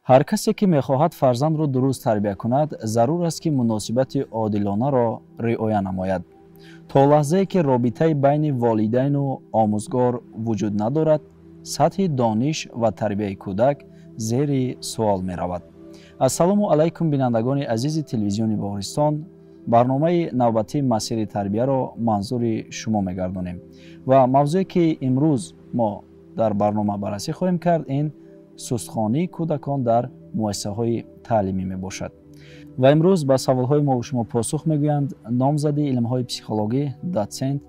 Ҳар касе ки мехоҳад фарзандро дуруст тарбия кунад, зарур аст, ки муносибати одилонаро риоя намояд. То лаҳзае ки робитаи байни волидайну омӯзгор вуҷуд надорад, сатҳи дониш ва тарбияи кӯдак зери суол меравад. Ассалому алайкум, бинандагони азизи телевизиони Бохористон. Барномаи навбатии «Масири тарбияро» манзури шумо мегардонем ва мавзӯе, ки имрӯз мо дар барнома баррасӣ хоҳем кард, ин сустхонии кӯдакон дар муассисаҳои таълимӣ мебошад. Ва имрӯз ба саволҳои мову шумо посух мегӯянд номзади илмҳои психологӣ, дотсент,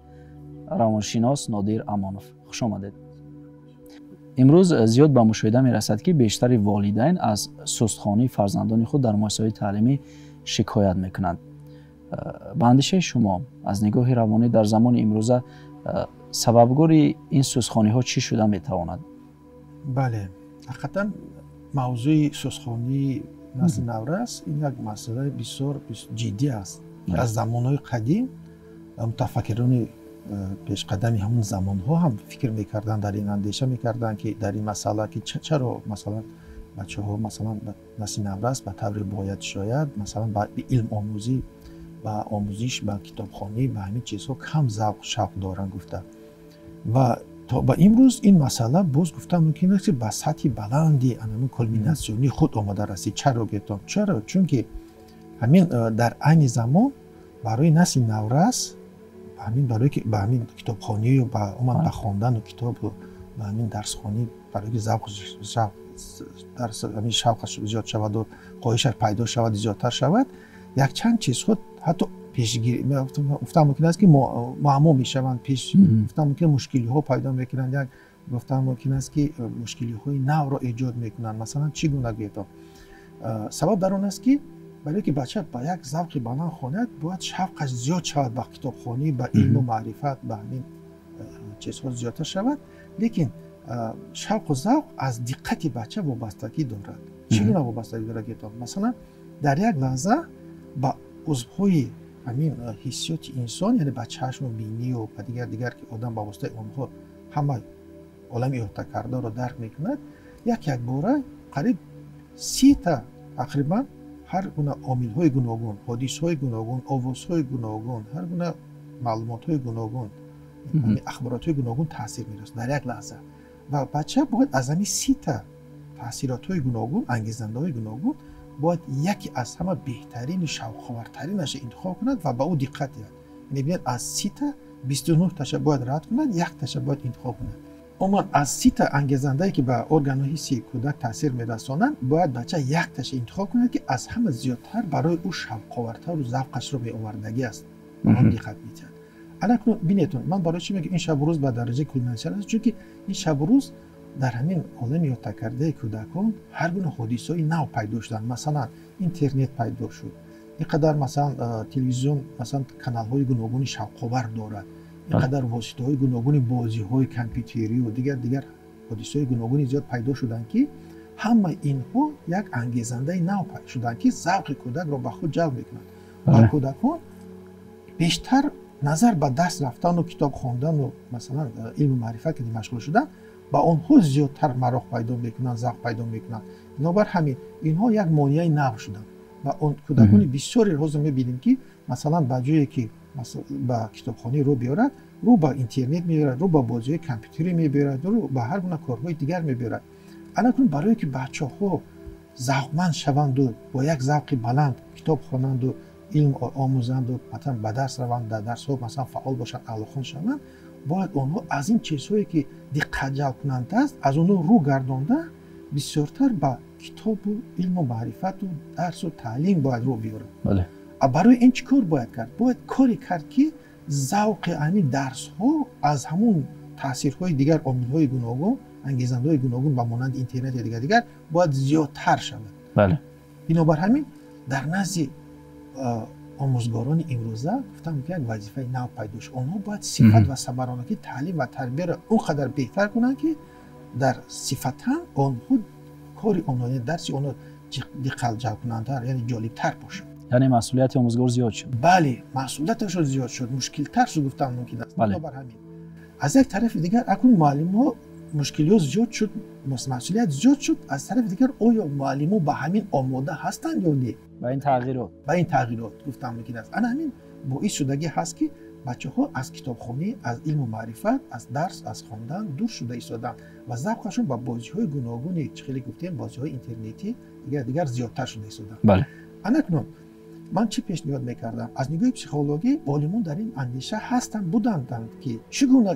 равоншинос Нодир Амонов. Хушомадед. Имрӯз зиёд ба мушоҳида мерасад, ки бештари волидайн аз сустхонии фарзандони худ дар муассисаҳои таълимӣ шикоят мекунанд. Ба андешаи шумо, аз нигоҳи равонӣ, дар замони имрӯза сабабгори ин сустхониҳо чӣ шуда метавонад? Бале, ҳақиқатан мавзӯи сустхонии насли наврас ин як масъалаи бисёр ҷиддӣ аст. Аз замонҳои қадим мутафаккирони пешқадами ҳамон замонҳо ҳам фикр мекарданд, дар ин андеша мекарданд, ки дар ин масъала, ки чаро, масалан, бачаҳо, масалан, насли наврас ба таври бояд шояд, масалан, ба илмомӯзӣ, ба омӯзиш, ба китобхонӣ, ба ҳамин чизҳо кам завқ, шавқ доранд гуфта. Ва то ба имрӯз ин масъала боз гуфта мумкин аст, ки ба сатҳи баланди анамин кулминатсионии худ омада расид. Чаро гуфтам чаро? Чунки ҳамин дар айни замон барои насли наврас ҳамин барое ки ба ҳамин китобхонию ба умуман ба хондану китобу ба ҳамин дарсхонӣ, барое ки завқ, шавқ, ҳамин шавқаш зиёд шаваду хоҳишаш пайдо шавад, зиёдтар шавад, якчанд чизҳо ҳатто пешгирӣ гуфтан мумкин аст, ки муаммо мешаванд, пеш гуфтан мумкин, мушкилиҳо пайдо мекунанд, як гуфтан мумкин аст, ки мушкилиҳои навро эҷод мекунанд. Масалан, чӣ гуна гӯятон? Сабаб дар он аст, ки барое ки бача ба як завқи баланд хонад, бояд шавқаш зиёд шавад ба китобхонӣ, ба илму маърифат, ба ҳамин чизҳо зиёдтар шавад. Лекин шавқу завқ аз диққати бача вобастагӣ дорад. Чӣ гуна вобастагӣ дорад гӯятон? Масалан, дар як лаҳза ба узвҳои ҳамин ҳиссиёти инсон, яъне ба чашму бинию ба дигар дигар, ки одам ба воситаи онҳо ҳама олами иҳотакардаро дарк мекунад, як якбора қариб 30-та тақрибан ҳар гуна омилҳои гуногун, ҳодисҳои гуногун, овозҳои гуногун, ҳар гуна маълумотҳои гуногун, ахборотҳои гуногун таъсир мерасонад дар як лаҳза. Ва бача бояд аз ҳамин 30-та таъсиротҳои гуногун, ангезандаҳои гуногун бояд яке аз ҳама беҳтарину шавқовартаринаша интихоб кунад ва ба ӯ диққат диҳад. Яъне бинед, аз 30-та 29-таша бояд рад кунад, якташа бояд интихоб кунад. Умуман, аз 30-та ангезандае, ки ба органҳои ҳисси кӯдак таъсир мерасонанд, бояд бача якташа интихоб кунад, ки аз ҳама зиёдтар барои ӯ шавқовартару завқашро меовардагӣ аст, ба он диққат медиҳад. Анакнун бинетон, ман барои чӣ мегӯям, ин шабу рӯз ба дараҷаи кулминатсия аст? Чунки ин шабу рӯз дар ҳамин олами иҳотакардаи кӯдакон ҳар гуна ҳодисаҳои нав пайдо шуданд. Масалан, интернет пайдо шуд, ин қадар, масалан, телевизион, масалан, каналҳои гуногуни шавқовар дорад, ин қадар воситаҳои гуногуни бозиҳои компютерию дигар дигар ҳодисаҳои гуногуни зиёд пайдо шуданд, ки ҳамаи инҳо як ангезандаи нав шуданд, ки завқи кӯдакро ба худ ҷалб мекунанд. Ва кӯдакон бештар назар ба дарс рафтану китоб хондану, масалан, илму маърифат ки машғул шудан, ба онҳо зиёдтар мароқ пайдо мекунанд, завқ пайдо мекунанд. Бинобар ҳамин инҳо як монеаи нав шуданд ва он кӯдакони бисёре ҳозир мебинем, ки, масалан, ба ҷое ки ба китобхонӣ рӯ биёрад, рӯ ба интернет меорад, рӯ ба бозиҳои компютерӣ мебиёрад, рӯ ба ҳар гуна корҳои дигар мебиёрад. Анакун барое ки бачаҳо завқманд шаванду бо як завқи баланд китоб хонанду илм омӯзанду, масалан, ба дарс раванд, дар дарсҳо, масалан, фаъол бошанд, аълохон шаванд, бояд онҳо аз ин чизҳое, ки диққатҷалбкунанда аст, аз онҳо рӯ гардонда, бисёртар ба китобу илму маърифату дарсу таълим бояд рӯ биёранд. Барои ин чӣ кор бояд кард? Бояд коре кард, ки завқи ҳамин дарсҳо аз ҳамун таъсирҳои дигар, омилҳои гуногун, ангезандаҳои гуногун ба монанди интернет ё дигар дигар бояд зиёдтар шавад. Бинобар ҳамин дар назди омӯзгорони имрӯза гуфтам, ки як вазифаи нав пайдо шуд. Онҳо бояд сифат ва самаранокии таълим ва тарбияро он қадар беҳтар кунанд, ки дар сифатан онҳо кори онҳо, яъне дарси онҳо диққатҷалбкунандатар, яъне ҷолибтар бошад. Яъне масъулияти омӯзгор зиёд шуд. Бале, масъулияташон зиёд шуд, мушкилтар шуд, гуфтан мумкин аст. Бинобар ҳамин, аз як тарафи дигар, акнун муаллимҳо Мушкилиҳо зиёд шуд, масъулият зиёд шуд. Аз тарафи дигар, оё муаллимо ба ҳамин омода ҳастанд ё не? Ба ин тағйирот, ба ин тағйирот гуфтан мумкин аст. Ана ҳамин боис шудагӣ ҳаст, ки бачаҳо аз китобхонӣ, аз илму маърифат, аз дарс, аз хондан дур шуда истоданд ва завқашон ба бозиҳои гуногуни, чӣ хеле гуфтем, бозиҳои интернетӣ, дигар зиёдтар шуда истоданд. Анакнун ман чӣ пешниҳод мекардам? Аз нигоҳи психологӣ олимон дар ин андеша ҳастанд, буданд, ки чӣ гуна,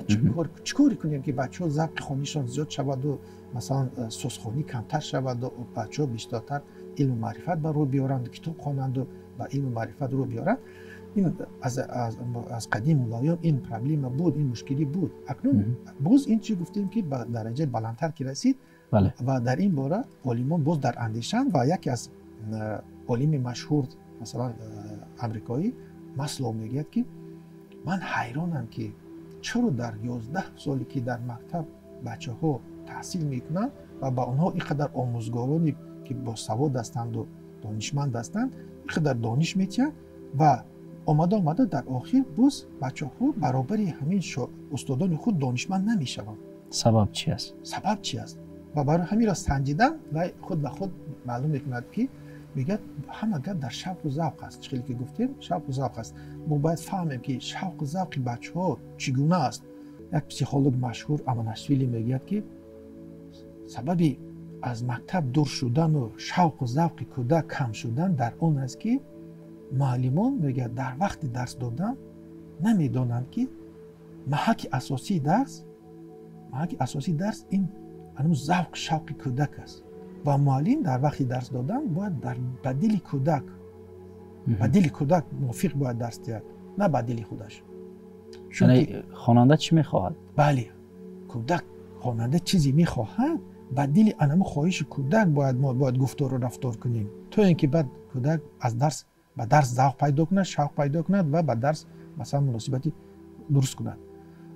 чӣ коре кунем, ки бачаҳо завқи хонишон зиёд шаваду, масалан, сусхонӣ камтар шаваду бачаҳо бештартар илму маърифат ба рӯ биёранд, китоб хонанду ба илму маърифат рӯ биёранд. Ин аз қадим муллоён ин проблема буд, ин мушкилӣ буд. Акнун боз ин чӣ гуфтем, ки ба дараҷаи баландтар ки расид ва дар ин бора олимон боз дар андешаанд. Ва яке аз олими машҳур, масалан, амрикоӣ Маслов мегӯяд, ки ман ҳайронам, ки чаро дар 11 соле, ки дар мактаб бачаҳо таҳсил мекунанд ва ба онҳо ин қадар омӯзгороне, ки босавод ҳастанду донишманд ҳастанд, ин қадар дониш метиҳанд ва омада омада дар охир боз бачаҳо баробари ҳамин устодони худ донишманд намешаванд. Сабаб чи аст? Сабаб чи аст? Ва барои ҳаминро санҷидан ва худ ба худ маълум мекунад, ки мегӯяд, ҳама гап дар шавқу завқ аст. Чӣ хеле ки гуфтем, шавқу завқ аст. Мо бояд фаҳмем, ки шавқу завқи бачаҳо чӣ гуна аст. Як психолог машҳур Амонашвили мегӯяд, ки сабаби аз мактаб дур шудану шавқу завқи кӯдак кам шудан дар он аст, ки муаллимон, мегӯяд, дар вақти дарс додан намедонанд, ки маҳаки асосии дарс ин ҳанӯз завқ, шавқи кӯдак аст ва муаллим дар вақти дарс додан бояд ба дили кӯдак мувофиқ бояд дарс диҳад, на ба дили худаш. Хонанда чӣ мехоҳад? Бале, кӯдак, хонанда чизе мехоҳад, ба дили анамо хоҳиши кӯдак бояд мо бояд гуфтору рафтор кунем, то ин ки баъд кӯдак аз дарс ба дарс завқ пайдо кунад, шавқ пайдо кунад ва ба дарс, масалан, муносибати дуруст кунад.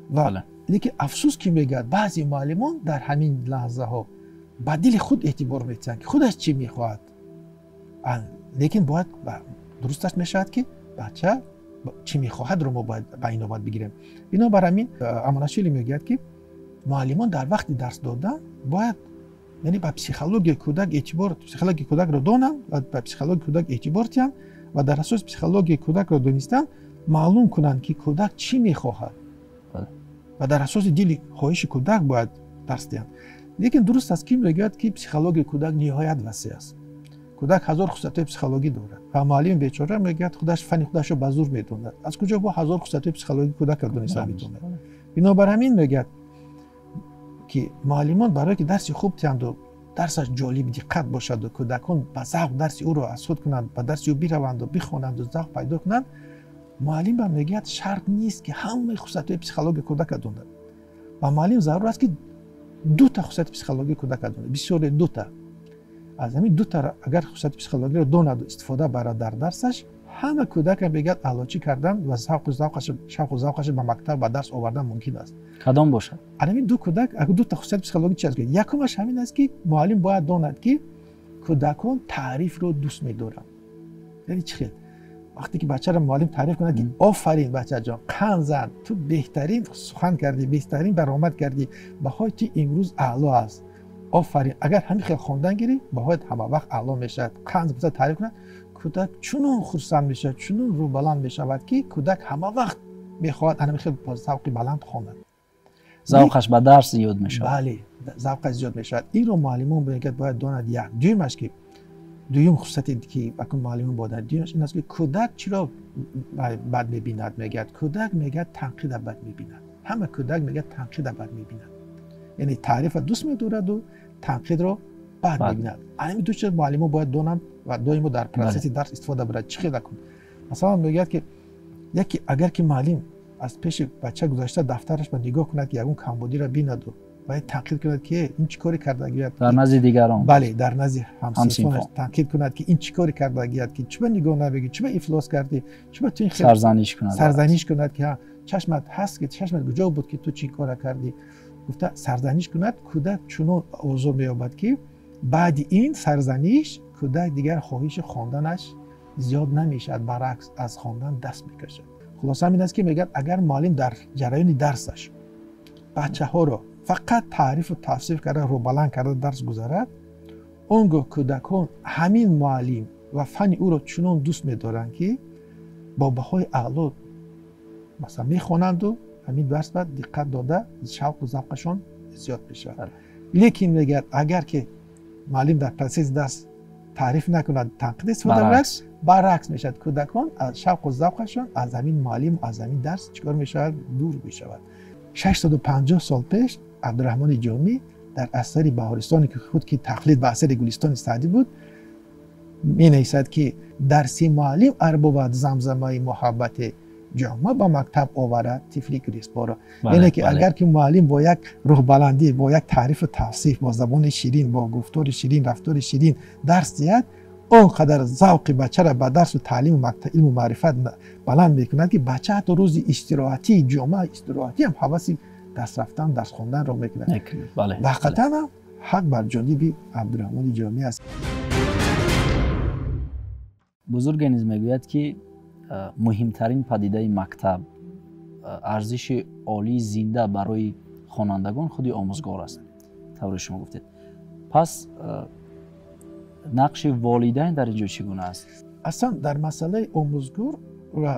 Ва лекин афсӯс, ки мегӯяд, баъзе муаллимон дар ҳамин лаҳзаҳо ба дили худ эътибор метиҳанд, ки худаш чӣ мехоҳад. Лекин бояд дурусташ мешавад, ки бача чӣ мехоҳадро мо бояд ба инобат бигирем. Бинобар ҳамин Амонашвили мегӯяд, ки муаллимон дар вақти дарс додан бояд, яъне, ба психологияи кӯдак эътибор, психологияи кӯдакро донанд ва ба психологияи кӯдак эътибор диҳанд ва дар асоси психологияи кӯдакро донистан маълум кунанд, ки кӯдак чӣ мехоҳад, ва дар асоси дили хоҳиши кӯдак бояд дарс диҳанд. Лекин дуруст аст, ки мегӯяд, ки психологияи кӯдак ниҳоят васеъ аст. Кӯдак ҳазор хусусиятҳои психологӣ дорад ва муаллими бечора, мегӯяд, худаш фанни худашро ба зур медонад, аз куҷо бо ҳазор хусусиятҳои психологии кӯдакро дониста метавонад? Бинобар ҳамин мегӯяд, ки муаллимон барое ки дарси хуб диҳанду дарсаш ҷолиби диққат бошаду кӯдакон ба завқ дарси ӯро аз худ кунанд, ба дарси ӯ бираванду бихонанду завқ пайдо кунанд, муаллим ба мегӯяд, шарт нест, ки ҳамаи хусусиятҳои психологияи кӯдакро донад. Ба муаллим зарур аст, ки дута хусусияти психологии кӯдакро донад, бисёре дута. Аз ҳамин дута агар хусусияти психологиро донаду истифода барад дар дарсаш, ҳама кӯдакро, мегӯяд, аълочӣ кардан ва шавқу завқашро ба мактаб, ба дарс овардан мумкин аст. Кадом бошад? Ҳамин ду кӯдак, дута хусусияти психологӣ чи аст? Якумаш ҳамин аст, ки муаллим бояд донад, ки кӯдакон таърифро дӯст медоранд. Яъне чӣ хел? Вақте ки бачаро муаллим таъриф кунад, ки офарин, бачаҷон, қанд зан, ту беҳтарин сухан кардӣ, беҳтарин баромад кардӣ, баҳои ту имрӯз аъло аст, офарин, агар ҳамин хел хондан гирӣ, баҳоят ҳама вақт аъло мешавад, қанд гуфта таъриф кунад, кӯдак чунон хурсанд мешавад, чунон рӯбаланд мешавад, ки кӯдак ҳама вақт мехоҳад ҳамин хел бо завқи баланд хонад. Завқаш ба дарс зиёд мешавад. Бале, завқаш зиёд мешавад. Инро муаллимон мегӯяд, бояд донад. Як дуюмаш, ки дуюм хусусияте, ки акун муаллимон бояд дуюмаш ин аст, ки кӯдак чиро бад мебинад. Мегӯяд, кӯдак, мегӯяд, танқида бад мебинад. Ҳама кӯдак, мегӯяд, танқида бад мебинад, яъне таърифа дӯст медораду танқидро бад мебинад. Ҳамин ду чиз муаллимон бояд донанд ва доимо дар процесси дарс истифода барад. Чӣ хел акун? Масалан, мегӯяд, ки яке агар ки муаллим аз пеши бача гузашта, дафтараш ба нигоҳ кунад, ки ягон камбудиро бинаду ва танқид кунад, ки ин чӣ коре кардагият. Дар назди дигарон. Бале, дар назди ҳамсинфонаш танқид кунад, ки ин чӣ коре кардагият, ки чиба нигоҳ намегирӣ, чиба ифлос кардӣ, чиба ту ин сарзаниш кунад. Сарзаниш кунад, ки чашмат ҳаст, ки чашмат куҷо буд, ки ту чӣ кора кардӣ, гуфта сарзаниш кунад, кӯдак чунон озор меёбад, ки баъди ин сарзаниш кӯдак дигар хоҳиши хонданаш зиёд намешавад, баръакс, аз хондан даст мекашад. Хулоса ҳамин аст, ки мегӯяд, агар муаллим дар ҷараёни дарсаш бачаҳоро Фақат таърифу тавсиф карда, рӯбаланд карда дарс гузарад, он гоҳ кӯдакон ҳамин муаллим ва фанни ӯро чунон дӯст медоранд, ки бо баҳои аъло масалан мехонанду ҳамин дарс ба диққат дода шавқу завқашон зиёд мешавад. Лекин мегӯяд, агар ки муаллим дар процесси дарс таъриф накунад, танқид истифода барад, баръакс мешавад, кӯдакон аз шавқу завқашон аз ҳамин муаллим, аз ҳамин дарс чикор мешавад? Дур мешавад. 650 сол пеш Абдураҳмони Ҷомӣ дар асари Баҳористоне, ки худ ки тақлид ба асари Гулистони Саъдӣ буд, менависад, ки дарси муаллим арбовад замзамаи муҳаббате, ҷома ба мактаб оварад тифли гурезпоро. Яъне ки агар ки муаллим бо як рӯҳбаландӣ, бо як таърифу тавсиф, бо забони ширин, бо гуфтори ширин, рафтори ширин дарс диҳад, он қадар завқи бачаро ба дарсу таълиму илму маърифат баланд мекунад, ки бача ҳатто рӯзи истироҳатии ҷомеа истироҳатӣ ҳам ҳаваси дарс рафтан, дарс хонданро мекунад. Ва ҳақиқатан ҳам ҳақ бар ҷониби Абдураҳмони Ҷомӣ аст. Бузурге низ мегӯяд, ки муҳимтарин падидаи мактаб, арзиши олии зинда барои хонандагон худи омӯзгор аст. Тавре шумо гуфтед. Пас нақши волидайн дар ин ҷо чӣ гуна аст? Аслан дар масъалаи омӯзгор ва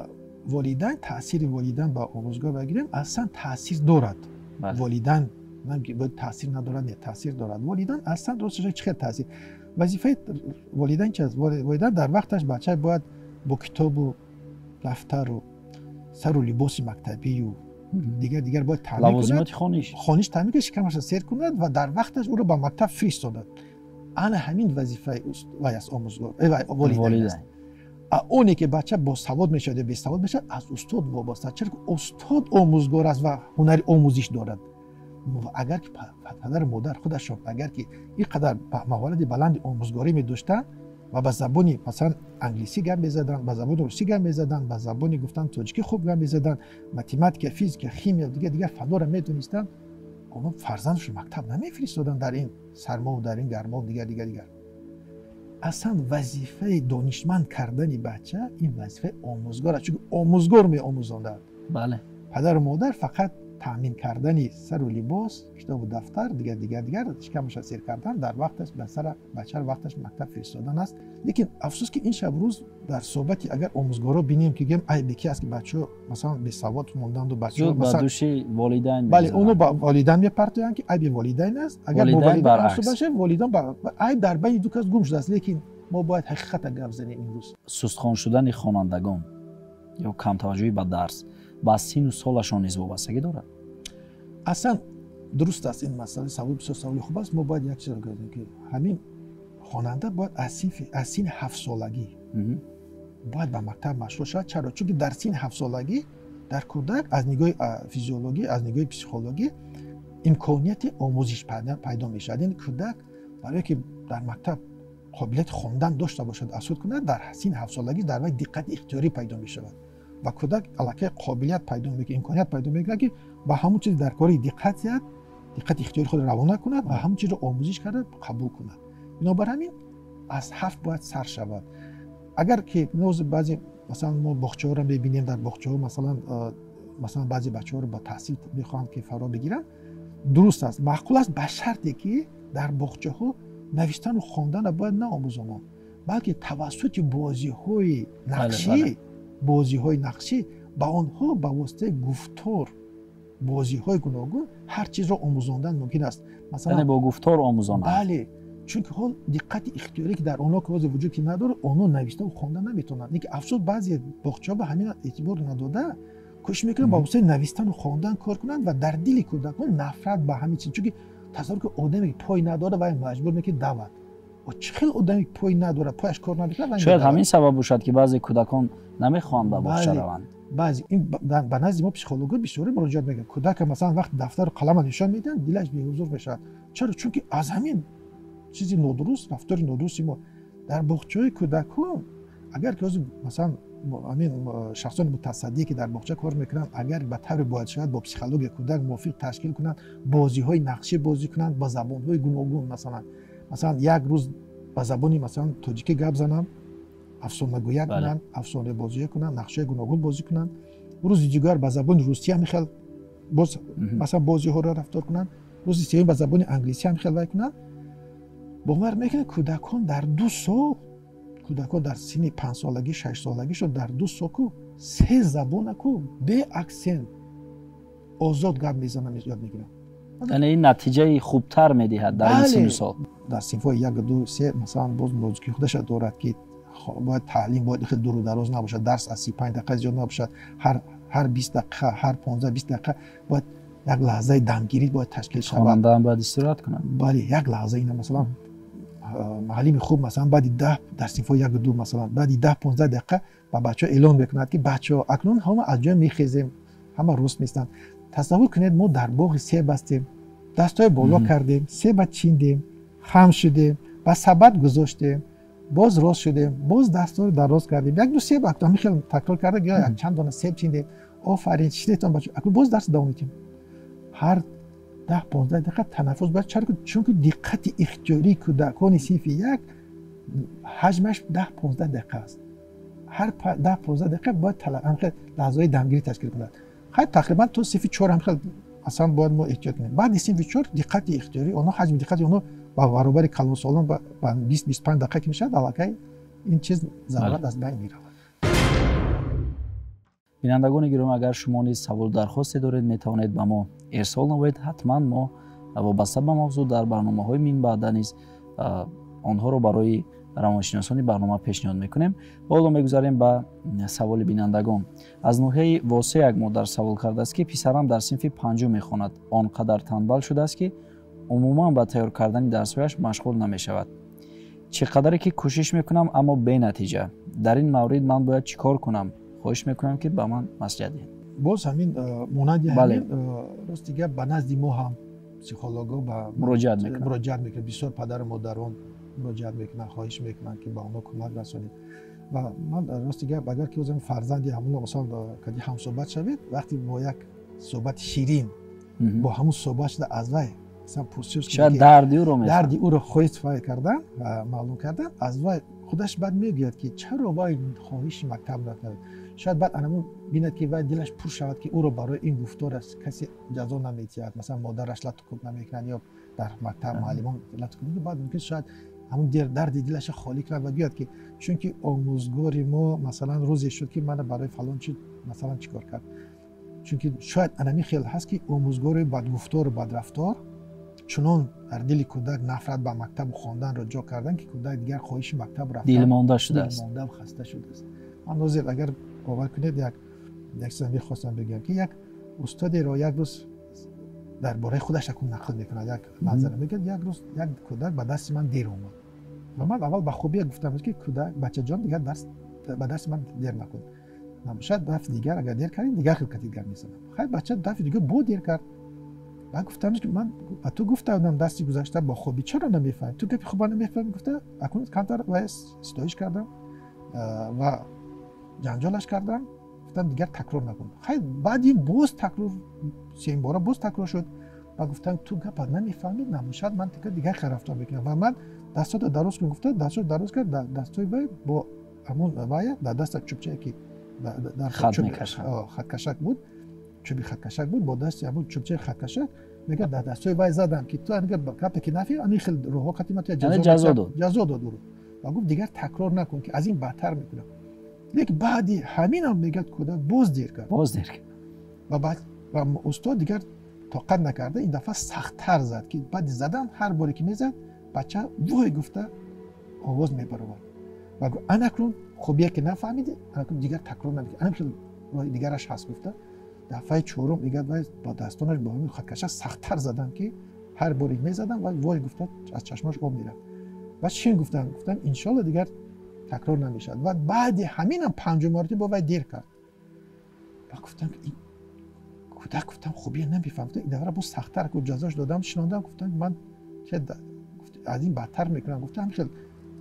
волидайн, таъсири волидайн ба омӯзгор бигирем, аслан таъсир дорад. Волидайн таъсир надорад, не, таъсир дорад. Волидайн аслан росташ чӣ хел таъсир? Вазифаи волидайн чи аст? Волидайн дар вақташ бача бояд бо китобу дафтару сару либоси мактабию дигар дигар бояд таъмин кунад, лавозимоти хониш, хониш таъмин кунад, шикамашро сер кунад ва дар вақташ ӯро ба мактаб фиристодад. Ана ҳамин вазифаи вай аст, омӯзгор, волидайн аст. Оне ки бача босавод мешавад ё бесавод мешавад, аз устод вобаста, чаро ки устод омӯзгор аст ва ҳунари омӯзиш дорад. Агар ки падару модар худашон агар ки ин қадар маҳорати баланди омӯзгорӣ медоштанд ва ба забони масалан англисӣ гап мезаданд, ба забони русӣ гап мезаданд, ба забони гуфтан тоҷикӣ хуб гап мезаданд, математика, физика, химия, дигар дигар фанҳоро медонистанд, онҳо фарзандашон мактаб намефиристоданд дар ин сармову дар ин гармову дигар дигар дигар. Аслан вазифаи донишманд кардани бача ин вазифаи омӯзгор аст, чунки омӯзгор меомӯзонад. Падару модар фақат таъмин кардани сару либос, китобу дафтар, дигар дигар дигар, шикамаша сер кардан, дар вақташ ба сара бачаро вақташ мактаб фиристодан аст. Лекин афсӯс, ки ин шаб рӯз дар суҳбати агар омӯзгоро бинем, ки гӯем айби ки аст, ки бачаҳо масалан бесавод монданду, бачаҳо ба дӯши волидайн, бале, онҳо ба волидайн мепартоянд, ки айби волидайн аст. Агар бо волидайн ҳамсӯҳбат шавем, волидон айб дар байни ду кас гум шудааст. Лекин мо бояд ҳақиқата гап занем имрӯз. Сустхон шудани хонандагон ё камтаваҷҷӯҳӣ ба дарс ба сину солашон низ вобастагӣ дорад? Аслан дуруст аст ин масъала, савол бисёр саволи хуб аст. Мо бояд як чизро гӯем, ки ҳамин хонанда бояд аз синни ҳафтсолагӣ бояд ба мактаб машғул шавад. Чаро? Чунки дар синни ҳафтсолагӣ дар кӯдак аз нигоҳи физиологӣ, аз нигоҳи психологӣ имконияти омӯзиш пайдо мешавад. Яъне кӯдак барое ки дар мактаб қобилияти хондан дошта бошад, аз худ кунад, дар синни ҳафтсолагӣ дар вай диққати ихтиёрӣ пайдо мешавад ва кӯдак аллакай қобилият пайдо мекунад, имконият пайдо мекунад, ки ба ҳамон чиз дар кори диққат диҳад, диққати ихтиёри худро равона кунад ва ҳамон чизро омӯзиш карда қабул кунад. Бинобар ҳамин аз ҳафт бояд сар шавад. Агар ки ноз баъзе масалан мо боғчаҳоро мебинем, дар боғчаҳо масалан баъзе бачаҳоро ба таҳсил мехоҳанд ки фаро бигиранд, дуруст аст, маъқул аст, ба шарте ки дар боғчаҳо навиштану хонданро бояд наомӯзонанд, балки тавассути бозиҳои нақшӣ, бозиҳои нақшӣ ба онҳо ба воситаи гуфтор, бозиҳои гуногун ҳар чизро омӯзондан мумкин аст. Масалан бо гуфтор омӯзонанд. Бале, чунки ҳол диққати ихтиёрӣ ки дар онҳо ки ҳозир вуҷуд ки надорад, онҳо навиштаву хонда наметавонанд. Лекин афсӯс, баъзе боғчаҳо ба ҳамин эътибор надода кӯшиш мекунанд ба воситаи навиштану хондан кор кунанд ва дар дили кӯдакон нафрат ба ҳамин чиз. Чунки тасаввур кун, одаме ки пой надорад, вай маҷбур мекунад давад. Чӣ хел одаме ки пой надорад, пояш кор намекунад? Шояд ҳамин сабаб бошад, ки баъзе кӯдакон намехоҳанд ба боғча раванд. Баъзе ин ба назди мо психологҳо бисёре муроҷиат мекунанд. Кӯдака масалан вақти дафтару қалама нишон медиҳанд, дилаш беҳузур мешавад. Чаро? Чунки аз ҳамин чизи нодуруст, рафтори нодурусти мо дар боғчаҳои кӯдакон, агар ки ҳозир масалан ҳамин шахсони мутасаддие ки дар боғча кор мекунанд, агар ба тавре бояд шавад бо психология кӯдак мувофиқ ташкил кунанд, бозиҳои нақшӣ бозӣ кунанд ба забонҳои гуногун, масалан як рӯз ба забони масалан тоҷикӣ гап зананд, афсонагӯя кунанд, афсонабозӣ кунанд, нақшҳои гуногун бозӣ кунанд, рӯзи дигар ба забони русӣ ҳам хел боз масалан бозиҳоро рафтор кунанд. Рӯзи сеюм ба забони англисӣ ҳам хел вай кунад. Бовар мекунед, кӯдакон дар 2 сол, кӯдакон дар синни 5-солагӣ, 6-солагишон дар 2 сол ку 3 забона ку бе аксент озод гап мезананд, ёд мегиранд. Яъне ин натиҷаи хубтар медиҳад дар ин синну сол. Дар синфҳои 1, 2, 3 масалан боз нозукии худаша дорад, ки бояд таълим бояд хеле дуру дароз набошад, дарс аз 35 дақиқа зиёд набошад, ҳар 20 дақиқа, ҳар 15-20 дақиқа бояд як лаҳзаи дамгирӣ бояд ташкил шавад. Хонандаам бояд истироҳат кунад. Бале, як лаҳза ина масалан муаллими хуб масалан баъди 10 дар синфҳои 1, 2 масалан баъди 10-15 дақиқа ба бачаҳо эълон мекунад, ки бачаҳо акнун ҳама аз ҷой мехезем, ҳама рост местанд. Тасаввур кунед, мо дар боғи себ ҳастем, дастҳои боло кардем, себа чиндем, хам шудем, ба сабад гузоштем, боз рост шудем, боз дастҳоро дароз кардем, 1-2 себ ҳамин хел такрор карда, ё як чанд дона себ чиндем, офарин, шинетон бачаҳо, акнун боз дарс давом медиҳем. Ҳар 10-15 дақиқа танаффус бояд, чунки диққати ихтиёрии кӯдакони синфи 1 ҳаҷмаш 10-15 дақиқа аст. Ҳар 10-15 дақиқа бояд лаҳзаҳои дамгирӣ ташкил кунад. Хайр, тақрибан то синфи 4 ҳам хел аслан бояд мо эҳтиёт кунем. Баъди синфи 4 диққати ихтиёрии онҳо, ҳаҷми диққати онҳо ба баробари калонсолон ба 20-25 дақиқа ки мешавад, аллакай ин чиз зарурат аз байн меравад. Бинандагони гиромӣ, агар шумо низ саволу дархосте доред, метавонед ба мо ирсол намоед. Ҳатман мо вобаста ба мавзӯъ дар барномаҳои минбаъда низ онҳоро барои равоншиносони барнома пешниҳод мекунем. Ҳоло мегузарем ба саволи бинандагон. Аз ноҳияи Восе як модар савол кардааст, ки писарам дар синфи 5 мехонад. Он қадар танбал шудааст, ки умуман ба тайёр кардани дарсҳояш машғул намешавад. Чӣ қадаре ки кӯшиш мекунам, аммо бенатиҷа. Дар ин маврид ман бояд чӣ кор кунам? Хоҳиш мекунам, ки ба ман маслиҳат диҳед. Боз ҳамин монанди ҳамин рости гап ба назди мо ҳам психологҳо муроҷиат мекунанд. Муроҷиат мекунанд. Бисёр падару модарон муроҷиат мекунанд, хоҳиш мекунанд, ки ба онҳо кӯмак расонед. Ва ман рости гап агар ки озам фарзанди ҳамон масалан кади ҳамсӯҳбат шавед, вақте бо як суҳбати ширин бо ҳамон суҳбат шуда аз вай масалан пурсиш шояд дарди ӯро мефаҳмад, дарди ӯро хоҳиш фай кардан ва маълум кардан, аз вай худаш баъд мегӯяд, ки чаро вай хоҳиши мактаб накард. Шояд баъд анамун бинад, ки вай дилаш пур шавад, ки ӯро барои ин гуфтор аст касе ҷазо намедиҳад, масалан модараш латукӯб намекунад ё дар мактаб муаллимон латукӯб мекунад. Баъд мумкин шояд ҳамун дарди дилаша холӣ кунад ва гӯяд, ки чунки омӯзгори мо масалан рӯзе шуд, ки мана барои фалон чи масалан чӣ кор кард. Чунки шояд анами хел ҳаст, ки омӯзгори бадгуфтору бадрафтор чунон дар дили кӯдак нафрат ба мактабу хонданро ҷо кардан, ки кӯдак дигар хоҳиши мактаб рафтан дилмонда шудааст, дилмонда хаста шудааст. Ман ҳозир агар бовар кунед, як чизам мехостам бигӯям, ки як устодеро як рӯз дар бораи худаш акун нақл мекунад, як манзара мегӯяд. Як рӯз як кӯдак ба дасти ман дер омад ва ман аввал ба хубия гуфтам, ки кӯдак, бачаҷон, дигар ба дарси ман дер накун, набошад дафъи дигар агар дер кардем, дигар хел кати дигар мезанам. Хайр, бача дафъи дигар бо дер кард. Баъд гуфтам, ки ман ба ту гуфта будам дарси гузашта бо хубӣ, чаро намефаҳмӣ? Ту гапи хуба намефаҳмӣ? Гуфта акун камтар вай ситоиш кардам ва ҷанҷолаш кардам, гуфтам дигар такрор накун. Хайр, баъд ин боз такрор, сеюм бора боз такрор шуд. Ва гуфтам ту гапа намефаҳмӣ, набошад ман дигар хел рафтор мекунам. Ва ман дастҳоро дароз кун гуфта, дастҳоро дароз кард, дастҳои вай бо ҳамон вая дар даста чӯбчае ки дар хаткашак буд, чӯби хаткашак буд, бо дасти ҳамон чӯбчаи хаткашак мегӯяд дар дастҳои вай задам, ки ту гапе ки нафаҳмӣ, ани хел роҳҳо қати ман ҷазо дод, ҷазо дод ӯро. Ва гуфт дигар такрор накун, ки аз ин бадтар мекунам. Лекин баъди ҳаминам мегӯяд кӯдак боз дер кард, боз дер кард. Ва баъд ва устод дигар тоқат накарда ин дафъа сахттар зад, ки баъди задан ҳар боре ки мезад, бача вой гуфта овоз мебаровард. Ва гуфт анакнун хубие ки нафаҳмидӣ, анакнун дигар такрор намекунӣ, анам хел роҳи дигараш ҳаст гуфта. Дафъаи чорум мегӯяд вай бо дастонаш бо ҳамин хаткаша сахттар задам, ки ҳар боре мезадам вай вой гуфта аз чашмаш об мерафт. Ва чӣ гуфтам? Гуфтам иншолло дигар такрор намешавад. Ва баъди ҳаминам панҷум маротиба бо вай дер кард. Ва гуфтам ин кӯдак, гуфтам хубия намефаҳмад. Ин дафъа боз сахттар ҷазош додам, шинондам, гуфтам ман аз ин бадтар мекунам. Гуфтам хел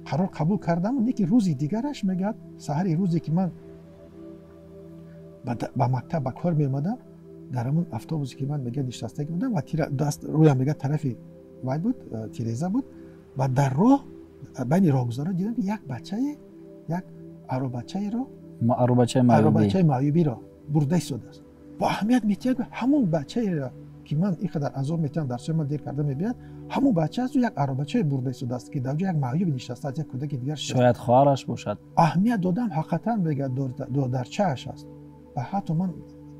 қарор қабул кардам, лекин рӯзи дигараш мегӯяд саҳари рӯзе ки ман ба мактаб ба кор меомадам, дар ҳамон автобусе ки ман мегӯяд нишастагӣ будам ва даст рӯям мегӯяд тарафи вай буд, тиреза буд, ва дар роҳ байни роҳгузарон дидам, ки як бачае, як аробачаеро, аробачаи маъюбиро бурда истодааст. Бо аҳамият метиҳад ҳамон бачаеро ки ман ин қадар азоб метиҳам, дарсҳои ман дер карда мебиёяд, ҳамон бача асту як аробачае бурда истодааст, ки дар ҷо як маъюб нишастааст, як кӯдаки дигар. Шояд хоҳараш бошад. Аҳамият додам, ҳақиқатан мегӯяд, додарчааш аст. Ва ҳатто ман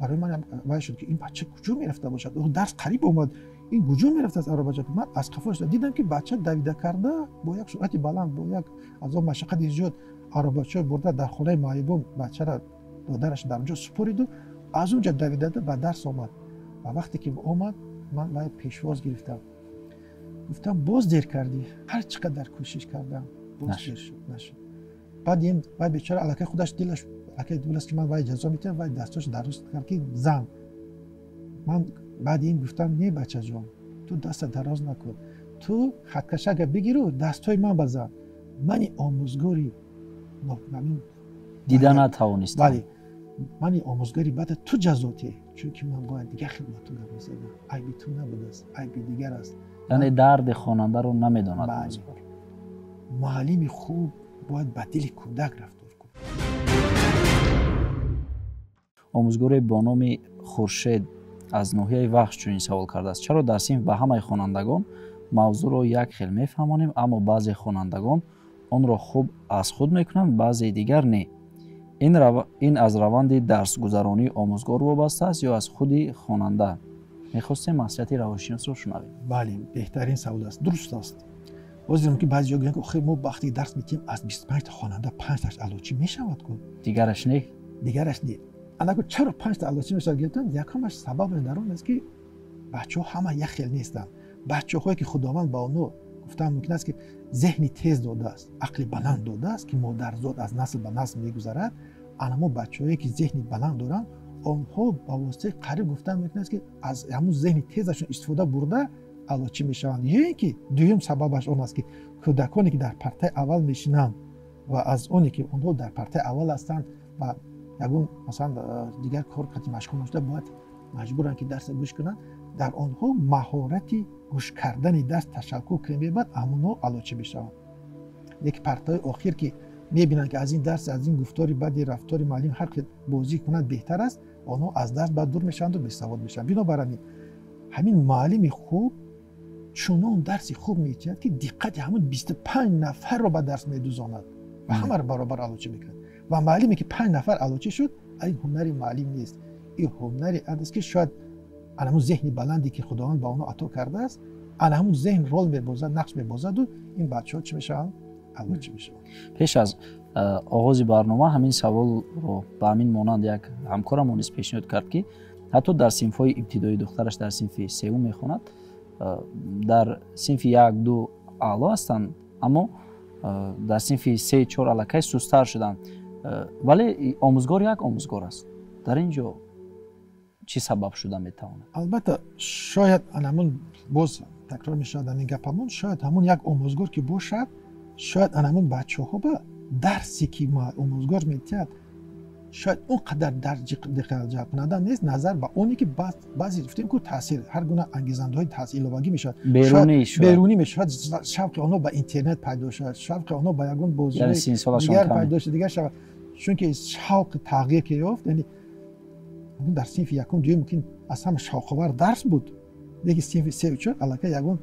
барои ман вай шуд, ки ин бача куҷо мерафта бошад? Ӯ дарс қариб омад, ин куҷо мерафтааст аробача? Ман аз қафош дидам, ки бача давида карда бо як суръати баланд, бо як азоб машаққати зиёд аробачаро бурда дар хонаи маъюбон бачаро додараш дар онҷо супориду аз он ҷо давидада ба дарс омад. Ва вақте ки омад, ман вай пешвоз гирифтам, гуфтам: боз дер кардӣ, ҳар чӣ қадар кӯшиш кардам, боз дер шуд, нашуд. Баъд ин вай бечора аллакай худаш дилаш аллакай диласт, ки ман вай ҷазо метиҳам, вай дастошо дароз кард, ки зан. Ман баъди ин гуфтам: не, бачаҷон, ту даста дароз накун, ту хаткашака бигиру дастҳои ман базан. Мани омӯзгори дида натавонистам. Бале, мани омӯзгори баъда ту ҷазо теҳ, чунки ман бояд дигар хел ба ту гап мезадам, айби ту набудааст, айби дигар аст. Яъне дарди хонандаро намедонад. Бале, муаллими хуб бояд ба дили кӯдак рафтор кунад. Омӯзгоре бо номи Хуршед аз ноҳияи Вахш чунин савол кардааст: чаро дар синф ба ҳамаи хонандагон мавзӯъро як хел мефаҳмонем, аммо баъзе хонандагон онро хуб аз худ мекунанд, баъзеи дигар не? Ин аз раванди дарсгузаронии омӯзгор вобаста аст ё аз худи хонанда? Мехостем маслиҳати равоншиносро шунавем. Бале, беҳтарин савол аст, дуруст аст. Боз мумкин баъзе ҷо гӯянд, ки охир мо вақте дарс метиҳем, аз 25 та хонанда панҷташ аълочӣ мешавад ку, дигараш не. Дигараш не. Анаку чаро панҷта аълочӣ мешавад гуфтам, якумаш сабабаш дар он аст, ки бачаҳо ҳама як хел нестанд. Бачаҳое, ки Худованд ба онҳо, гуфтан мумкин аст, ки зеҳни тез додааст, ақли баланд додааст, ки модарзод аз насл ба насл мегузарад, анамо бачаҳое, ки зеҳни баланд доранд, онҳо ба воситаи қариб, гуфтан мумкин аст, ки аз ҳамун зеҳни тезашон истифода бурда аълочӣ мешаванд. Ё ин ки дуюм сабабаш он аст, ки кӯдаконе, ки дар партаи аввал мешинанд ва аз оне, ки онҳо дар партаи аввал ҳастанд ва ягон, масалан, дигар кор қати машғул нашуда, бояд маҷбуранд, ки дарса гӯш кунанд, дар онҳо маҳорати гӯш кардани дарс ташаккул меёбад, ҳамонҳо аълочӣ мешаванд. Лекин партаҳои охир, ки мебинанд, ки аз ин дарс, аз ин гуфтори бади рафтори муаллим ҳар хел бозӣ кунад беҳтар аст, онҳо аз дарс баъд дур мешаванду бесавод мешаванд. Бинобар ҳамин муаллими хуб чунон дарси хуб метиҳад, ки диққати ҳамон 25 нафарро ба дарс медузонад ва ҳамаро баробар аълочӣ мекунад. Ва муаллиме, ки панҷ нафар аълочӣ шуд, ин ҳунари муаллим нест, ин ҳунари аст, ки шояд ана ҳамун зеҳни баланде, ки Худованд ба онҳо ато кардааст, ана ҳамун зеҳн рол мебозад, нақш мебозаду ин бачаҳо чӣ мешаванд? Аълочӣ мешаванд. Пеш аз оғози барнома ҳамин саволро ба ҳамин монанд як ҳамкорамон низ пешниҳод кард, ки ҳатто дар синфҳои ибтидоӣ духтараш дар синфи сеюм мехонад, дар синфи як ду аъло ҳастанд, аммо дар синфи се чор аллакай сусттар шуданд, вале омӯзгор як омӯзгор аст. Дар ин ҷо чӣ сабаб шуда метавонад? Албатта, шояд анамун, боз такрор мешавад ҳамин гапамон, шояд ҳамун як омӯзгор ки бошад, шояд анамун бачаҳо ба дарсе, ки омӯзгор метиҳад, шояд он қадар ҷалбкунанда нест, назар ба оне ки баъзе, гуфтем ку, таъсир ҳар гуна ангезандаҳои иловагӣ мешавад, берунӣ мешавад, шавқи онҳо ба интернет пайдо шавад, шавқи онҳо ба ягон бозии дигар пайдо шавад, дигар шавад. Чунки шавқи тағйир ки ёфт, яъне дар синфи якум, дуюм мумкин аз ҳама шавқовар дарс буд, лекин синфи сею чор аллакай ягон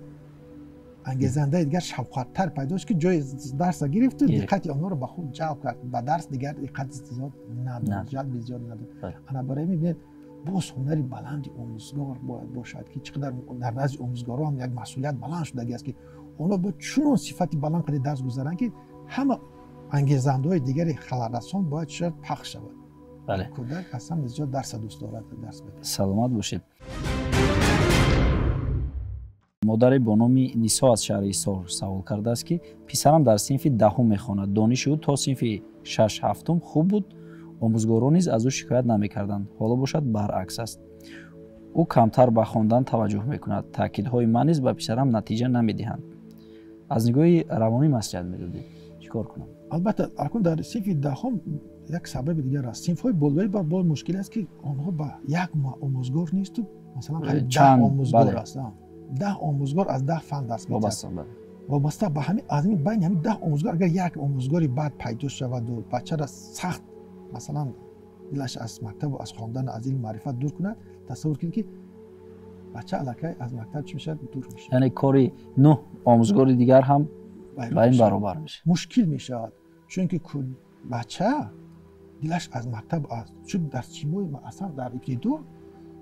ангезандаи дигар шавқаттар пайдо шуд, ки ҷои дарса гирифту диққати онҳоро ба худ ҷалб кард, ба дарс дигар диққати зиёд надод, ҷалби зиёд надод. Ана барои мебинед, боз ҳунари баланди омӯзгор бояд бошад, ки чӣ қадар дар назди омӯзгорон ҳам як масъулият баланд шудагӣ аст, ки онҳо бояд чунон сифати баланд қади дарс гузаранд, ки ҳама ангезандаҳои дигари халалрасон бояд шояд пахш шавад. Кӯдак аз ҳама зиёд дарса дӯст дорад, дарс. Саломат бошед. Модаре бо номи Нисо аз шаҳри Ҳисор савол кардааст, ки писарам дар синфи 10-ум мехонад. Дониши ӯ то синфи шаш ҳафтум хуб буд, омӯзгорон низ аз ӯ шикоят намекарданд. Ҳоло бошад баръакс аст, ӯ камтар ба хондан таваҷҷӯҳ мекунад. Таъкидҳои ман низ ба писарам натиҷа намедиҳанд. Аз нигоҳи равонӣ маслиҳат медодед, чӣ кор кунам? Албатта, акун дар синфи 10-ум як сабаби дигар аст. Синфҳои болоӣ ба бо мушкил аст, ки онҳо ба як омӯзгор несту, масалан, қариб 10 омӯзгор аст, 10 омӯзгор аз 10 фан дарс медиҳад. Вобаста ба ҳамин, аз ҳамин байни ҳамин 10 омӯзгор агар як омӯзгори бад пайдо шаваду бачаро сахт, масалан, дилаш аз мактабу аз хондану аз илму маърифат дур кунад, тасаввур кунед, ки Бача аллакай аз мактаб чӣ мешавад? Дур мешавад. Яъне кори 9 омӯзгори дигар ҳам ба ин баробар мешавад. Мушкил мешавад, чунки бача дилаш аз мактаб аст. Чун дар симои аслан дар ибтидо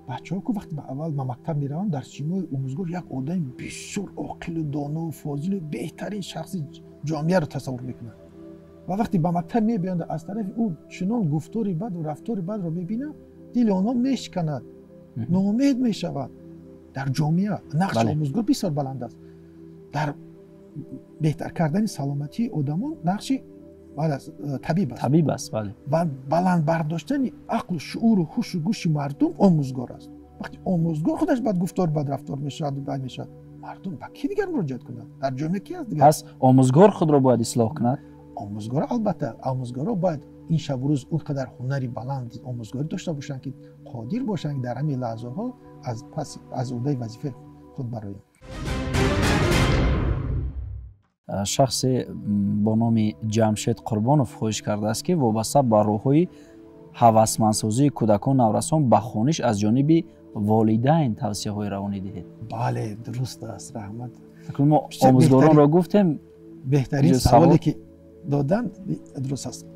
бачаҳо ку вақте аввал ба мактаб мераванд, дар симои омӯзгор як одами бисёр оқилу донову фозилу беҳтарин шахси ҷомеаро тасаввур мекунанд. Ва вақте ба мактаб мебиёнд, аз тарафи ӯ чунон гуфтори баду рафтори бадро мебинанд, дили онҳо мешиканад, ноумед мешавад. Дар ҷомеа нақши омӯзгор бисёр баланд аст. Дар беҳтар кардани саломатии одамон нақши табиб аст. Табиб аст, бале. Ва баланд бардоштани ақлу шууру ҳушу гӯши мардум омӯзгор аст. Вақте омӯзгор худаш бад гуфтор, бад рафтор мешавад, бад мешавад, мардум ба ки дигар муроҷиат кунад? Дар ҷомеа ки аст дигар? Пас омӯзгор худро бояд ислоҳ кунад? Омӯзгор албатта, омӯзгорро бояд ин шабу рӯз он қадар ҳунари баланди омӯзгорӣ дошта бошанд, ки қодир бошанд, ки дар ҳамин лаҳзаҳо аз пас аз уҳдаи вазифаи худ бароянд. Шахсе бо номи Ҷамшед Қурбонов хоҳиш кардааст, ки вобаста ба роҳҳои ҳавасмандсозии кӯдакон наврасон ба хониш аз ҷониби волидайн тавсияҳои равонӣ диҳед. Бале, дуруст аст, раҳмат. Мо омӯзгоронро гуфтем. Беҳтарин саволе ки доданд дуруст аст.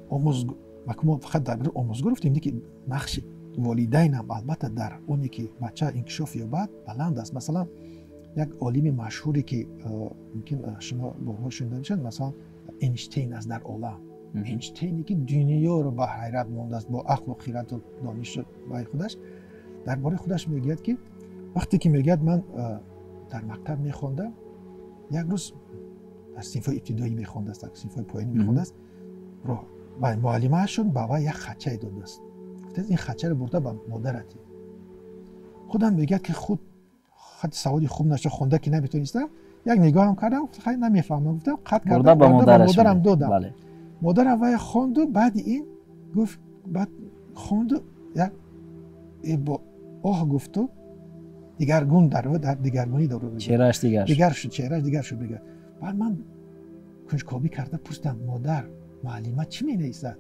Мо фақат дар бораи омӯзгор гуфтем, ки нақши волидайнам албатта дар оне ки бача инкишоф ёбад баланд аст. Масалан, як олими машҳуре ки мумкин шумо борҳо шунида бошед, масалан Эйнштейн аст дар олам. Эйнштейне ки дунёро ба ҳайрат мондааст бо ақлу хираду донишу баи худаш, дар бораи худаш мегӯяд, ки вақте ки мегӯяд ман дар мактаб мехондам, як рӯз дар синфҳои ибтидоӣ мехондааст, дар синфҳои поёнӣ мехондааст, муаллимаашон ба вай як хатчае додааст. Гуфтааст ин хатчаро бурда ба модарат. Худам мегӯяд ки худ хати саводи хуб нашуда, хонда ки наметонистам, як нигоҳам кардам, хай намефаҳмам, гуфтам қат кардам, ба модарам додам. Модарам вай хонду, баъди ин гуфт, баъд хонду, як бо оҳ гуфту дигаргун дар дигаргунӣ дору. Чеҳрааш дигар дигар шуд, чеҳрааш дигар шуд. Мегӯяд баъд ман кунҷкобӣ карда пурсидам, модар, муаллима чӣ менависад?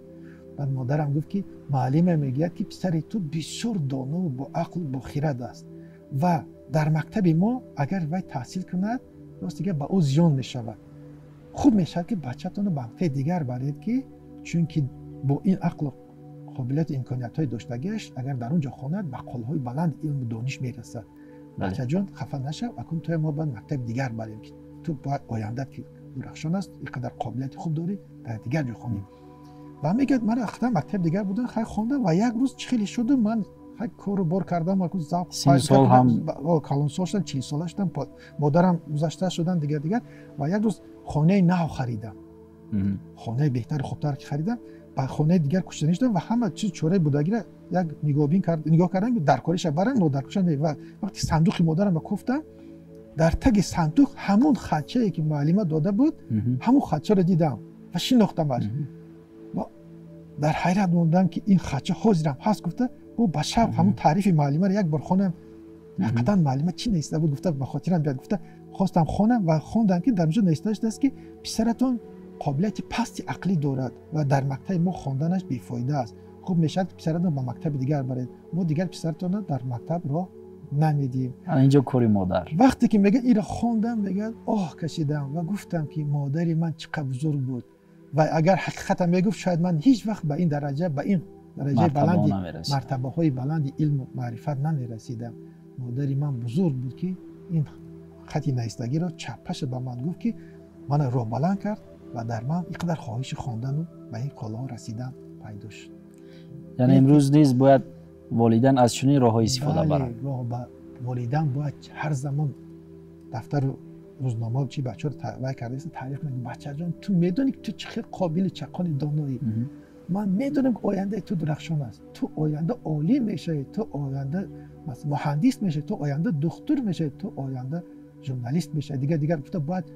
Баъд модарам гуфт, ки муаллима мегӯяд, ки писари ту бисёр донову бо ақлу бо хирад аст ва дар мактаби мо агар вай таҳсил кунад, рост дигар ба ӯ зиён мешавад. Хуб мешавад, ки бачатонро ба мактаби дигар баред, ки чунки бо ин ақлу қобилияту имкониятҳои доштагиаш агар дар он ҷо хонад, ба қолҳои баланд илму дониш мерасад. Бачаҷон, хафа нашав, акун туя мо бояд мактаби дигар барем, ки ту бояд ояндат ки дурахшон аст, ин қадар қобилияти хуб дорӣ, дар дигар ҷо хонӣ. Ва мегӯяд ман ахта мактаби дигар будам, хай хондам ва як рӯз чӣ хеле шуду ман хай кору бор кардам, калонсол шудам, 40 сола шудам, модарам гузашта шудам, дигар дигар. Ва як рӯз хонаи нав харидам, хонаи беҳтару хубтар ки харидам, ба хонаи дигар кӯчиданӣ шудам ва ҳама чиз чораи будагиро як нигоҳ кардам, ки даркориша барам, нодаркориша не. Ва вақти сандуқи модарамро кофтам, дар таги сандуқ ҳамон хатчае ки муаллима дода буд, ҳамон хатчаро дидам ва шинохтамаш. Ва дар ҳайрат мондам, ки ин хатча ҳозирам ҳаст, гуфта бо ба шавқ ҳамон таърифи муаллимаро як бор хонам. Ҳақиқатан муаллима чӣ нависта буд, гуфта ба хотирам биёд, гуфта хостам хонам ва хондам, ки дар онҷо нависта шудааст, ки писаратон қобилияти пасти ақлӣ дорад ва дар мактаби мо хонданаш бефоида аст. Хуб мешавад, ки писаратон ба мактаби дигар баред, мо дигар писаратонро дар мактаб роҳ намедиҳем. Инҷо кори модар. Вақте ки мегӯяд инро хондам, мегӯяд оҳ кашидам ва гуфтам, ки модари ман чӣ қадр бузург буд ва агар ҳақиқатан мегуфт, шояд ман ҳеҷ вақт ба ин дараҷа, ба ин дараҷаи баланди мартабаҳои баланди илму маърифат намерасидам. Модари ман бузург буд, ки ин хати навистагиро чаппаша ба ман гуфт, ки мана роҳ баланд кард ва дар ман ин қадар хоҳиши хондану ба ин қолаҳо расидан пайдо шуд. Яъне имрӯз низ бояд волидайн аз чунин роҳҳо истифода баранд. Волидайн бояд ҳар замон дафтару рӯзнома чи бачаро вай кардааст, таъриф кунад. Бачаҷон, ту медонӣ, ки ту чӣ хел қобили чаққони доноӣ. Ман медонам, ки ояндаи ту дурахшон аст. Ту оянда олим мешавӣ, ту оянда муҳандис мешавӣ, ту оянда духтур мешавӣ, ту оянда журналист мешавӣ. Дигар дигар гуфта бояд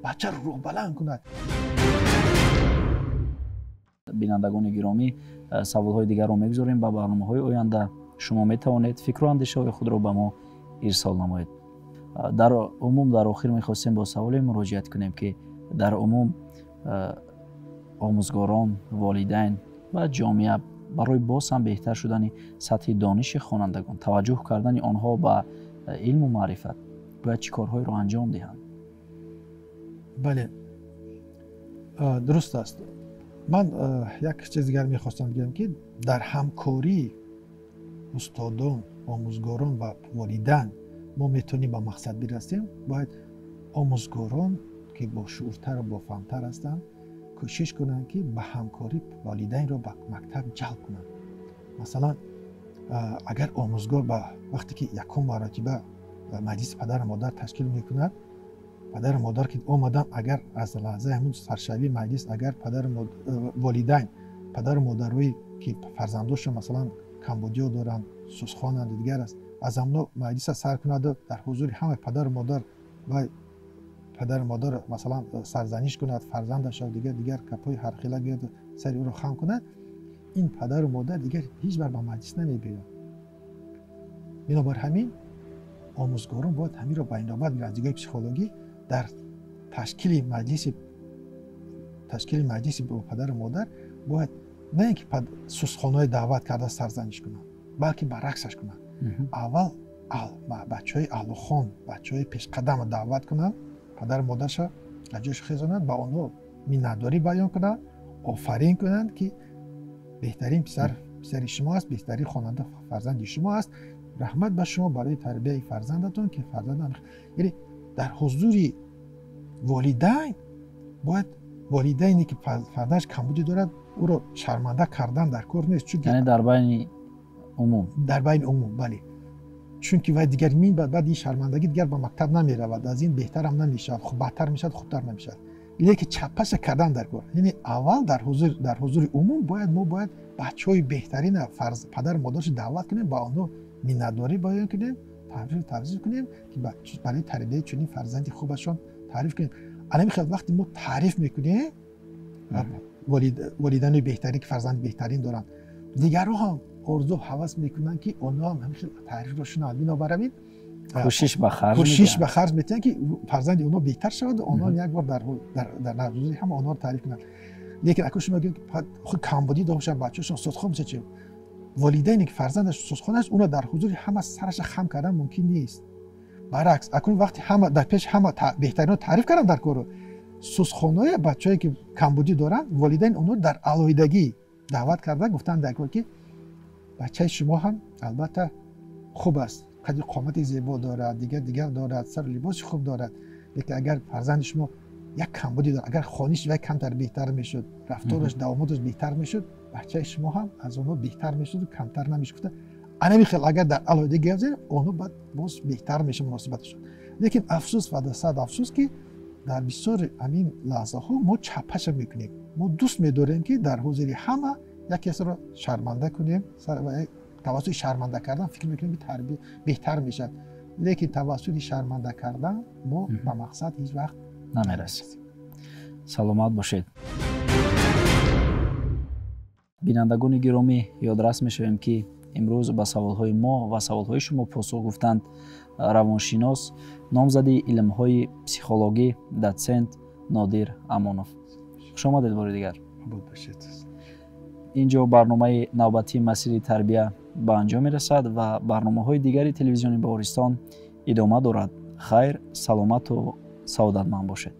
бачаро рӯҳбаланд кунад. Бинандагони гиромӣ, саволҳои дигарро мегузорем ба барномаҳои оянда. Шумо метавонед фикру андешаҳои худро ба мо ирсол намоед. Дар умум дар охир мехостем бо саволе муроҷиат кунем, ки дар умум омӯзгорон, волидайн ва ҷомеа барои боз ҳам беҳтар шудани сатҳи дониши хонандагон, таваҷҷӯҳ кардани онҳо ба илму маърифат бояд чӣ корҳоеро анҷом диҳанд? Бале, дуруст аст. Ман як чиз дигар мехостам бигӯям, ки дар ҳамкории устодон, омӯзгорон ва волидан мо метавонем ба мақсад бирасем. Бояд омӯзгорон, ки бошууртару бофаҳмтар ҳастанд, кӯшиш кунанд, ки ба ҳамкорӣ волидайнро ба мактаб ҷалб кунанд. Масалан, агар омӯзгор ба вақте ки якум маротиба маҷлиси падару модар ташкил мекунад, падару модар ки омадан, агар аз лаҳзаи ҳамун саршавии маҷлис агар волидайн, падару модарое ки фарзандошон масалан камбудиё доранд, сусхонанд, дигар аст, аз ҳамно маҷлиса сар кунаду дар ҳузури ҳамаи падару модар ва падару модар масалан сарзаниш кунад фарзандаша, дигар гапҳои ҳархела гӯяд, сари ӯро хам кунад, ин падару модар дигар ҳеҷ бар ба маҷлис намебиёяд. Бинобар ҳамин омӯзгорон бояд ҳаминро ба инобат гиранд. Аз дигоҳи психологӣ дар ташкили маҷлиси бо падару модар бояд на ин ки сусхонаҳои даъват карда сарзаниш кунанд, балки баръаксаш кунанд. Аввал бачаҳои аҳлухон, бачаҳои пешқадамро даъват кунанд, падару модарша аз ҷояш хезонанд, ба онҳо миннатдорӣ баён кунанд, офарин кунанд, ки беҳтарин писар писари шумо аст, беҳтарин хонанда фарзанди шумо аст, раҳмат ба шумо барои тарбияи фарзандатон, ки фарзандам. Яъне дар ҳузури волидайн бояд волидайне ки фарзандаш камбудӣ дорад, ӯро шарманда кардан дар кор нест, чунки яъне дар байни умум, дар байни умум, бале, чунки вай дигар мин баъд ин шармандагӣ дигар ба мактаб намеравад, аз ин беҳтарам намешавад, бадтар мешавад, хубтар намешавад. Лекин чаппаша кардан дар кор. Яъне аввал дар ҳузури умум бояд мо бояд бачаҳои беҳтарина падару модарашро даъват кунем, ба онҳо миннатдорӣ баён кунем, тавзиф кунем, ки барои тарбияи чунин фарзанди хубашон таъриф кунем. Ана хел вақте мо таъриф мекунем волидайни беҳтарин, ки фарзанди беҳтарин доранд, дигарҳо ҳам орзу ҳавас мекунанд, ки онҳо ҳам ҳамин хел таърифро шунаванд. Бинобар ҳамин кӯшиш ба харҷ медиҳанд, ки фарзанди онҳо беҳтар шавад, онҳо як бор дар ҳузури ҳама онҳоро таъриф кунанд. Лекин акун шумо мегӯед, худ камбудӣ доштанд, бачаҳошон сусхон мешавад, чи волидайне ки фарзандаш сусхон аст, ӯро дар ҳузури ҳама сараша хам кардан мумкин нест. Баръакс, акун вақти ҳама дар пеши ҳама беҳтаринро таъриф кардан дар корро, сусхонаи бачаҳое ки камбудӣ доранд, волидайн онҳо дар алоҳидагӣ даъват карда гуфтанд дар кор, ки бачаи шумо ҳам албатта хуб аст, қади қомати зебо дорад, дигар дорад, сару либоси хуб дорад, лекин агар фарзанди шумо як камбудӣ дорад, агар хониши вай камтар беҳтар мешуд, рафтораш, давомоташ беҳтар мешуд, бачаи шумо ҳам аз онҳо беҳтар мешуду камтар намешуд. Гуфта ана хел агар дар алоҳидагӣ гап занем, онҳо баъд боз беҳтар мешавад муносибаташон. Лекин афсӯс ва сад афсӯс, ки дар бисёри ҳамин лаҳзаҳо мо чаппаша мекунем. Мо дӯст медорем, ки дар ҳузури ҳама як касро шарманда кунем, тавассути шарманда кардан фикр мекунем, ки тарбия беҳтар мешавад. Лекин тавассути шарманда кардан мо ба мақсад ҳеҷ вақт намерасем. Саломат бошед. Бинандагони гиромӣ, ёдрас мешавем, ки имрӯз ба саволҳои мо ва саволҳои шумо посух гуфтанд равоншинос, номзади илмҳои психологӣ, дотсент Нодир Амонов. Хуш омадед бори дигар. Ин ҷо барномаи навбатии масири тарбия ба анҷом мерасад ва барномаҳои дигари телевизиони Баҳористон идома дорад. Хайр, саломату саодатманд бошед.